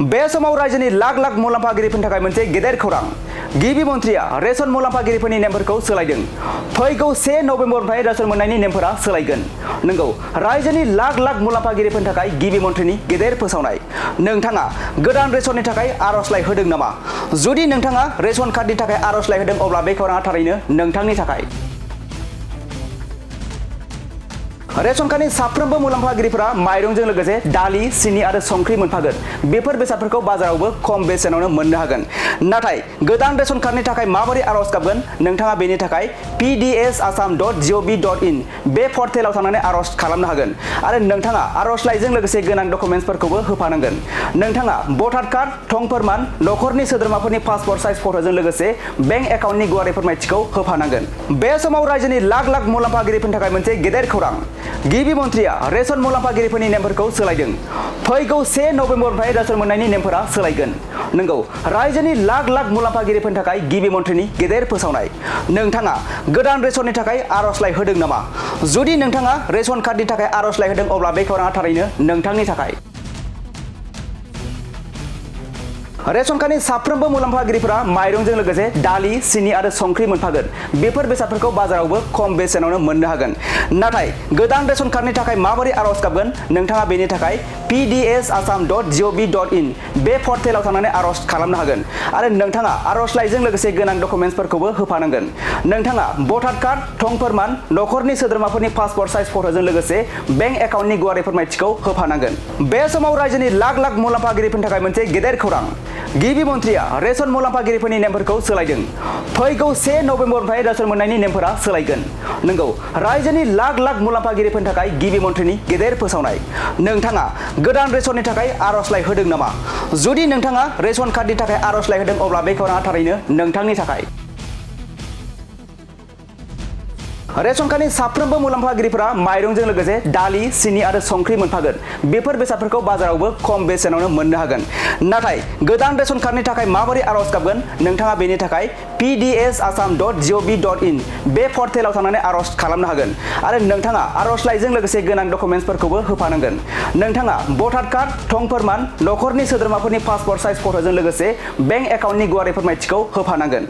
बे समाव रायजोनि लाख लाख मुलाम्फागिरिफोरनि थाखाय मोनसे गेदेर खौरां। गिबि मन्थ्रिया रेशन मुलाम्फागिरिफोरनि नेमफोरखौ सोलायदों। फैगौ 1 नबेम्बरनिफ्राय रेशन मोननायनि नेमफोरा सोलायगोन। नंगौ, रायजोनि लाख लाख मुलाम्फागिरिफोरनि थाखाय गिबि मन्थ्रिनि गेदेर फोसावनाय। नोंथाङा गोदान रेशननि थाखाय आर'जलाइ होदों नामा? जुदि नोंथाङा रेशन कार्डनि थाखाय आर'जलाइ होदों अब्ला बे खौराङा थारैनो नोंथांनि थाखाय। रेशन कार्डनि साफ्रोमबो मुलाम्फागिरिफोरा माइरंजों लोगोसे दालि, सिनि आरो संख्रि मोनफागोन। बेफोर बेसादफोरखौ बाजारावबो खम बेसेनावनो मोननो हागोन। नाथाय गोदान रेशन कार्डनि थाखाय माबोरै आर'ज गाबगोन? नोंथाङा बेनि थाखाय pdsasam.gov.in बे पर्टेलाव थांनानै आर'ज खालामनो हागोन आरो नोंथाङा आर'जलाइजों लोगोसे गोनां डकुमेन्ट्सफोरखौबो होफानांगोन। नोंथाङा भटार कार्ड, थं फोरमान, नखरनि सोद्रोमाफोरनि पासपोर्ट साइज फट'जों लोगोसे बेंक एकाउन्टनि गुवारै फोरमायथिखौ होफानांगोन। बे समाव रायजोनि लाख लाख मुलाम्फागिरिफोरनि थाखाय मोनसे गेदेर खौरां। गिबि मन्थ्रिया रेशन मुलाम्फागिरिफोरनि नेमफोरखौ सोलायदों। फैगौ 1 नबेम्बरनिफ्राय रेशन मोननायनि नेमफोरा सोलायगोन। नंगौ, रायजोनि लाख लाख मुलाम्फागिरिफोरनि थाखाय गिबि मन्थ्रिनि गेदेर फोसावनाय। नोंथाङा गोदान रेशननि थाखाय आर'जलाइ होदों नामा? जुदि नोंथाङा रेशन कार्डनि थाखाय आर'जलाइ होदों अब्ला बे खौराङा थारैनो नोंथांनि थाखाय। रेशन कार्डनि साफ्रोमबो मुलाम्फागिरिफोरा माइरंजों लोगोसे दालि, सिनि आरो संख्रि मोनफागोन। बेफोर बेसादफोरखौ बाजारावबो खम बेसेनावनो मोननो हागोन। नाथाय गोदान रेशन कार्डनि थाखाय माबोरै आर'ज गाबगोन? नोंथाङा बेनि थाखाय pdsasam.gov.in बे पर्टेलाव थांनानै आर'ज खालामनो हागोन आरो नोंथाङा आर'जलाइजों लोगोसे गोनां डकुमेन्ट्सफोरखौबो होफानांगोन। नोंथाङा भटार कार्ड, थं फोरमान, नखरनि सोद्रोमाफोरनि पासपोर्ट साइज फट'जों लोगोसे बेंक एकाउन्टनि गुवारै फोरमायथिखौ होफानांगोन। बे समाव रायजोनि लाख लाख मुलाम्फागिरिफोरनि थाखाय मोनसे गेदेर खौरां। गिबि मन्थ्रिया रेशन मुलाम्फागिरिफोरनि नेमफोरखौ सोलायदों। फैगौ 1 नबेम्बरनिफ्राय रेशन मोननायनि नेमफोरा सोलायगोन। नंगौ, रायजोनि लाख लाख मुलाम्फागिरिफोरनि थाखाय गिबि मन्थ्रिनि गेदेर फोसावनाय। नोंथाङा गोदान रेशननि थाखाय आर'जलाइ होदों नामा? जुदि नोंथाङा रेशन कार्डनि थाखाय आर'जलाइ होदों अब्ला बे खौराङा थारैनो नोंथांनि थाखाय। रेशन कार्डनि साफ्रोमबो मुलाम्फागिरिफोरा माइरंजों लोगोसे दालि, सिनि आरो संख्रि मोनफागोन। बेफोर बेसादफोरखौ बाजारावबो खम बेसेनावनो मोननो हागोन। नाथाय गोदान रेशन कार्डनि थाखाय माबोरै आर'ज गाबगोन? नोंथाङा बेनि थाखाय pdsasam.gov.in बे पर्टेलाव थांनानै आर'ज खालामनो हागोन आरो नोंथाङा आर'जलाइजों लोगोसे गोनां डकुमेन्ट्सफोरखौबो होफानांगोन। नोंथाङा भटार कार्ड, थं फोरमान, नखरनि सोद्रोमाफोरनि पासपोर्ट साइज फट'जों लोगोसे बेंक एकाउन्टनि गुवारै फोरमायथिखौ होफानांगोन।